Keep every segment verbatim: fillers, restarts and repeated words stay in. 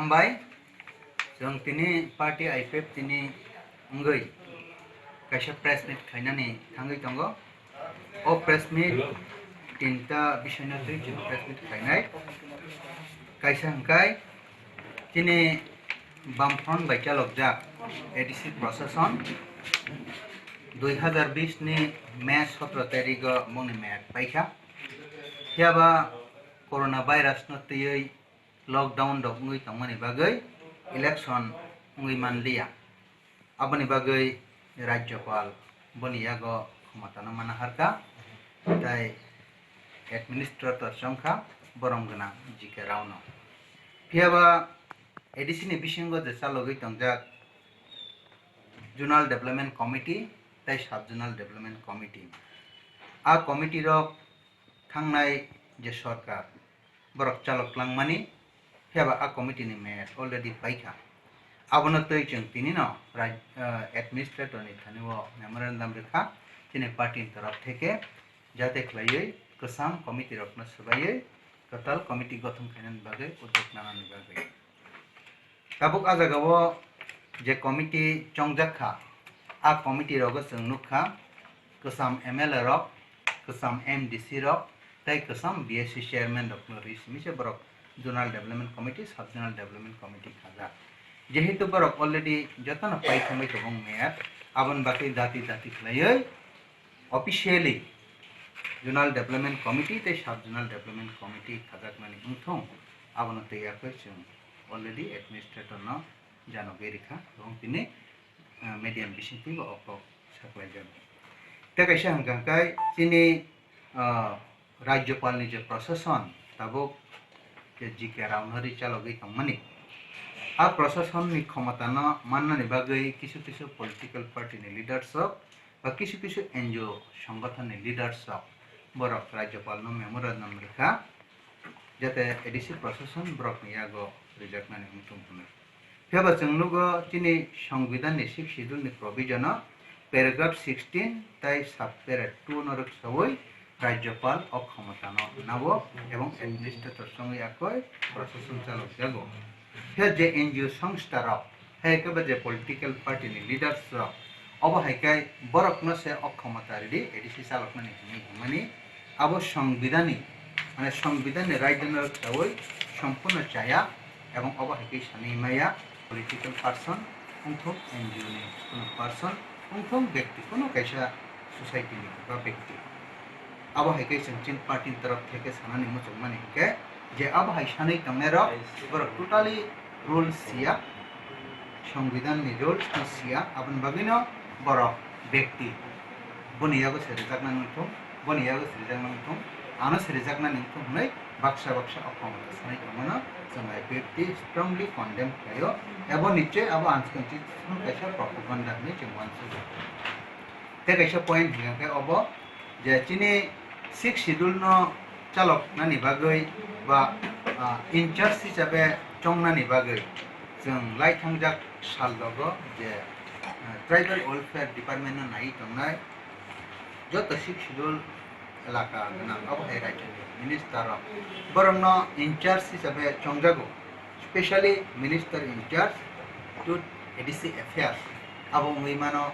Bai, chwng tini party I P F T ni wngwi kaisa press meet khainani thangwi tongo. O press meet tinta bisoyno twi chwng press meet khainai. Kaisa hwnkhe chini Bamfront bai chalokjak A D C Prashasan dui hazar bis ni May sotro tarigo bongni mayat paikha. Phiyaba corona virus no twiwi lockdown rok wngwi tongmani bagwi election wngwi manliya. Aboni bagwi Rajyapal boni yago khomotano mana harkha, tei administrator chongkha borom gwnang G K Rao no. Phiyaba A D C ni bisingo je chalogwi tongjak Zonal Development Committee tei Sub Zonal Development Committee. A committee rok thangnai je sorkar, borok chalok langmani, phiyaba a committee ni mayat already paikha. Abono twi chwng tini no raj-, eh, administrator ni thani o memorandum rwkha, chini party ni torop theke, jate khlaiwi kwcham committee rokno swbaiwi kwtal committee gothon khainani bagwi udyog nanani bagwi. Tabuk a jagao je committee chongjak kha, a committee rogo chwng nukha, kwcham M L A rok, kwcham M D C rok, tei kwcham B S C chairman rokno ri simi se borok Zonal Development Committee, Sub Zonal Development Committee khajak. Jehetu borok already jotono pai thangwi tongo mayat, aboni bagwi dati dati khlaiwi officially Zonal Development Committee tei Sub Zonal Development Committee khajakmani wngthung, abono twi yakwi chwng already administrator no janogwi rikha, ebong tini, ah, media ni bisingtwi bo o kok saklaijago. Tei kaisa hwnkha khe chini, ah, Rajyapal ni je Prashasan tabuk je G K Rao no ri chalogwi tongmani, a Prashasan ni khomota no mannani bagwi kisu kisu political party ni leaders rok ba kisu kisu N G O songothon ni leaders rok borok Rajyapal no memorandum rikha, jate A D C Prashasan borok ni yago rijaknani wngthung hwnwi. Phiya ba chwng nugo chini Songbidan ni Sixth Schedule ni provision o paragraph sixteen tei sub para two no rwksawi Rajyapal o khomota no nabo ebong administrator songwi yakoi Prashasan chalokjago. Phiya je N G O songstha rok, hai khe ba je political party ni leaders rok, obo hai khe borok no se o khomota ridi A D C chalokmani hinwi hwnmani, abo Songbidan ni, mane Songbidan ni raida no rwksawi sompurno chaya, ebong obo hai khe sanwi maya political person wngthok, N G O ni kuno person wngthok, bekti kuno kaisa society ni ba bekti. Abo hai khe chwng chini party ni torop theke sanani muchungmani hinkhe je abo hai sanwi tongnai rok borok totally rules siya, Songbidan ni rules no siya, aboni bagwi no borok bekti boni yago se rijaknani wngthung, boni yago se rijaknani wngthung, ano se rijaknani wngthung hwnwi baksa baksa o khomota sanai tongmano chwng I P F T strongly condemn khlaio, ebo nichoi abo unconstitutional kaisa propaganda hwnwi chwng uansugo. Tei kaisa point hwnkha khe obo je chini Sixth Schedule no chaloknani bagwi ba, ah, in charge hisabe chongnani bagwi chwng lai thangjak sal rogo je, ah, Tribal Welfare Department no naiwi tongnai joto Sixth Schedule elaka gwnang abo hai rajyoni minister rok, borokno in charge hisabe chongjago, specially Minister in charge to A D C Affairs, abo wngwi mano,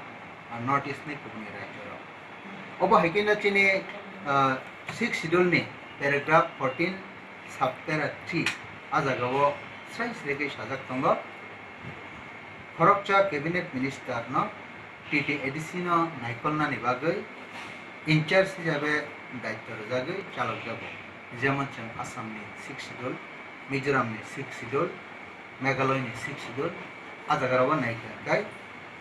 ah, North East ni kubuni rajyorok. Obo hai khe no chini, ah, Sixth Schedule ni paragraph fourteen sub para three a jagao srai srai khe sajak tongo, khoroksa cabinet minister no T T A D C no naikolnani bagwi in charge hisabe daityo rwjagwi chalokjago, jemon chwng Assam ni Sixth Schedule, Mizoram ni Sixth Schedule, Meghalaya ni Sixth Schedule, a jaga rok o naikha khe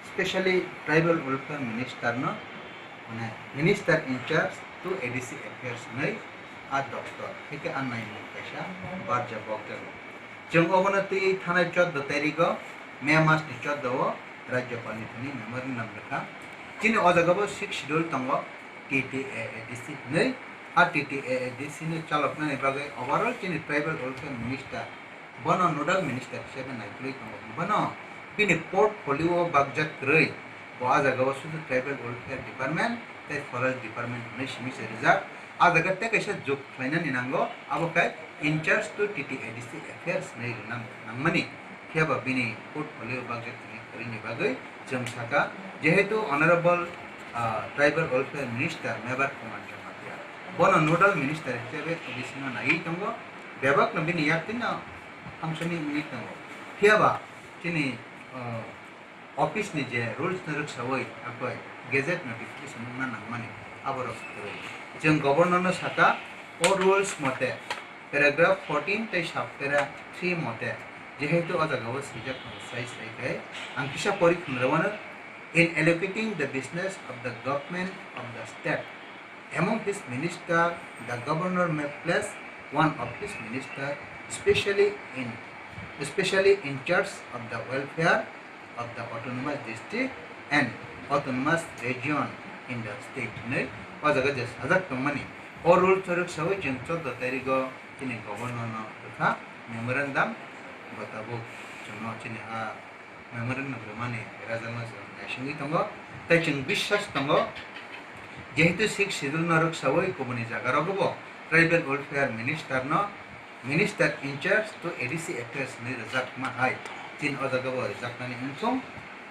specially Tribal Welfare Minister no, mane, Minister in charge to A D C Affairs hwnwi a doptor, hai khe a naimung kaisa barja bokjago. Chwng obono twi thanai chordo tarigo, May mas ni chordo o Rajyapal ni thani memorandum rwkha. Chini o jaga bo Sixth Schedule tongo, T T A A D C hwnwi. A T T A A D C ni chaloknani bagwi overall chini Tribal Welfare Minister, bono Nodal Minister hisabe naikolwi tongo. Bono bini portfolio o bakjak kwrwi, bo a jaga o sudu Tribal Welfare Department tei Forest Department hwnwi simi se rijak. A jaga tei kaisa jug khlainani nango, abo khe in charge to T T A D C affairs hwnwi rwna nangmani. Phiya ba bini portfolio budget tini kwrwini bagwi chwng sakha, jehetu Honorable, ah, Tribal Welfare Minister Mevar Kumar Jamatia bono nodal minister hisabe O B C no naiwi tongo, bebakno bini yaktwino hamsani wngwi tongo. Phiya ba chini, ah, office ni je rules no rwksawi aphai gazette notification wngna nangmani aborok kwrwi. Chwng governor no sakha, o rules mote paragraph fourteen tei sub para three mote, jehetu o jaga o swijak tongo sai sai khe ang kisa pori khwnrwano, in allocating the business of the government of the state among his minister, the governor may place one of his minister specially in, specially in charge of the welfare of the autonomous district and autonomous region in the state hinwi o jaga je sajak tongmani. O rule chorok sawi chwng chordo tarigo chini governor no rwkha memorandum batabuk chwngno chini a memorandum rwmani rajakno chwng naisingwi tongo. Tei chwng biswas tongo, jehetu sixth schedule no rwksawi kubuni jaga rogo bo tribal welfare minister no, minister in charge to A D C affairs hinwi rwjakma hai, chini o jaga bo rwjaknani wngthung.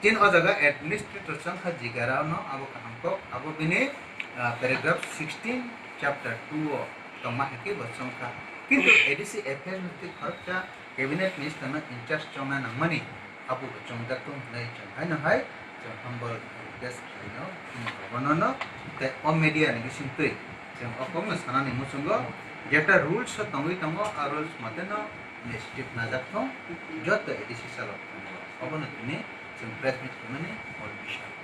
Chini o jaga administrator chwngkha jigara no abo kaham kok, abo bini, ah, paragraph sixteen chapter two o tongma hai khe bo chwngkha. Kintu A D C affairs ni twi khoroksa cabinet minister no in charge chongna nangmani abo bo chongjak tong hinwi chwng haino hai chwng humble request khlaino chini governor no tei o media ni bisingtwi chwng o kokno sanani muchungo jeta rules o tongwi tongo, a rules mate no initiative najak thung joto A D C salok tongo, obono tini chwng press meet khaimani all bising.